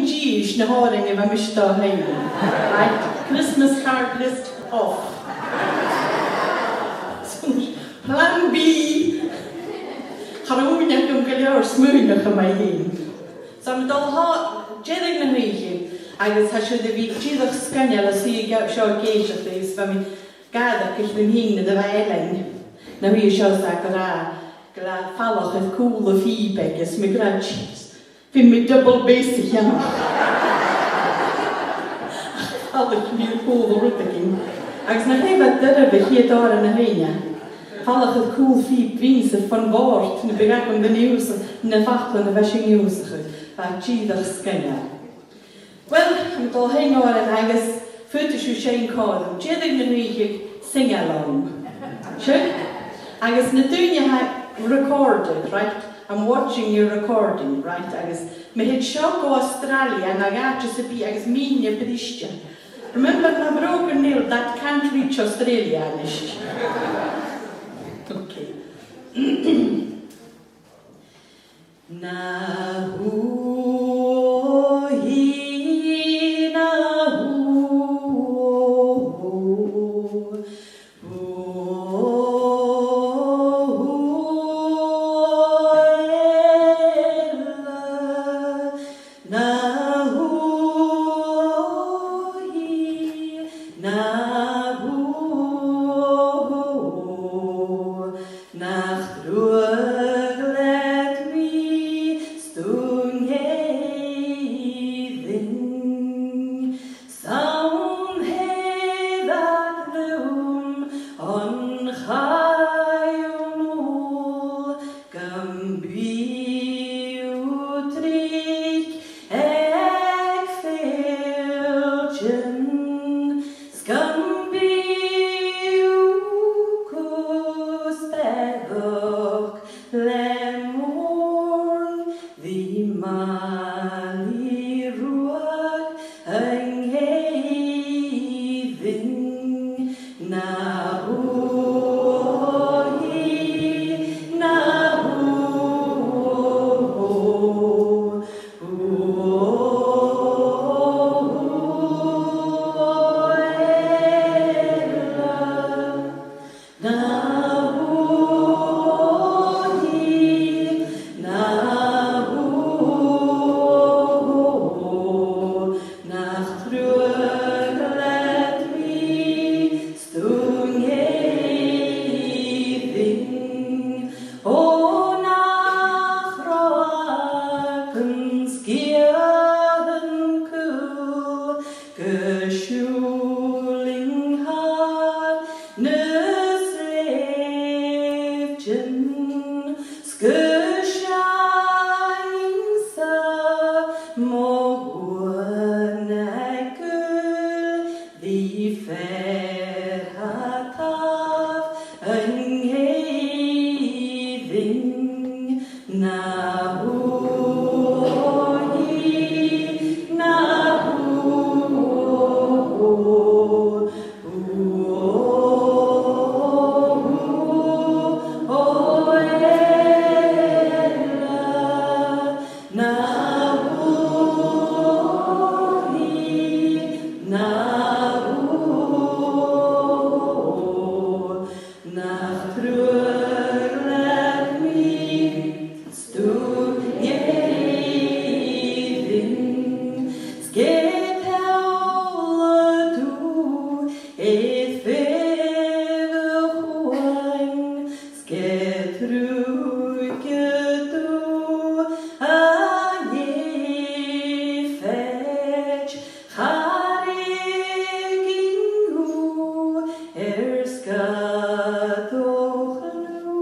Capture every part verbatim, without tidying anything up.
dithis na h-òrain a bha mise a' dol a sheinn. Right? Christmas card list off. Plan B. Cha robh ùine agam gu leòr smaoineachadh mu dheidhinn. So, tha mi a' dol a thò-, deireadh na h-oidhche, agus tha sibh air a bhith dìreach sgoinneil a' suidhe seo ag èisteachd rium, is bha mi gad fhaicinn fhìn nuair a bha Ellen na shuidhe seo 's e gu robh, gu robh falach air cùl a' phìob aice, is mi ag ràdh, "Jeez, bidh mi double bass a cheannach." Falach air cùl rudeigin. Agus nach e a bha doirbh a' chiad òran a sheinn e. Falach air cùl phìob, bhithinn-sa fon bhòrd, nam biodh agam ri ionnsachadh na faclan a bha sinn ag ionnsachadh. Bha e dìreach sgoinneil. Uill, tha mi a' dol a sheinn òran agus faodaidh sibh seinn còmhla rium. Deireadh na h-oidhche, sing along. Sure? Agus na daoine a tha recorded, right? I'm watching your recording, right? Agus ma thèid seo gu Australia, no dhà àite sam bith, agus mìn a' briseadh. Remember my broken nail, that can't reach Australia, a-nis. Okay. Na hù, hì, na hù, hù, hù, èile. Na hù, hì, na hù, nach truagh leat mi, Stònhèirean, 's ann thèid leam on chaidh, o Noel, gum bi thu tric aig fèilltean, 's gum bi thu cus beathach le mòran ri màl i ruadh an èibhinn. Na hù, hì, na hù, hù, hù, èile. Na hù, hì, na hù, nach truagh leat mi, Stònhèirean. O nach robh agam sgiathan caol gu siùbhlach thar na slèibhtean, 's gu seinn-sa mo ghuth na gaol ri fear tha tàmh an èibhinn. Na hù, hì, na hù, hù, hù, hù, èile. Na hù, hì, na hù, nach truagh leat mi, Stònhèirean. 'S ged a sheall thu air feadh a' chuain, 's ged a thruig thu an èifeachd, cha ruiginn thu air sgàth do chlù,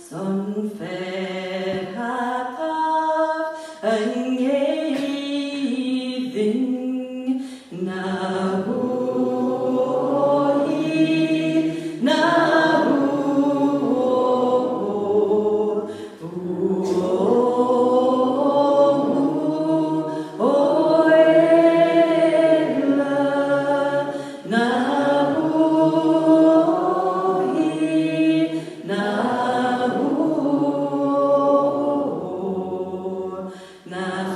's ann fear tha tàmh an èibhinn. Na hù, hì, na hù, hù, hù, èile. Na hù, hì, na hù, nach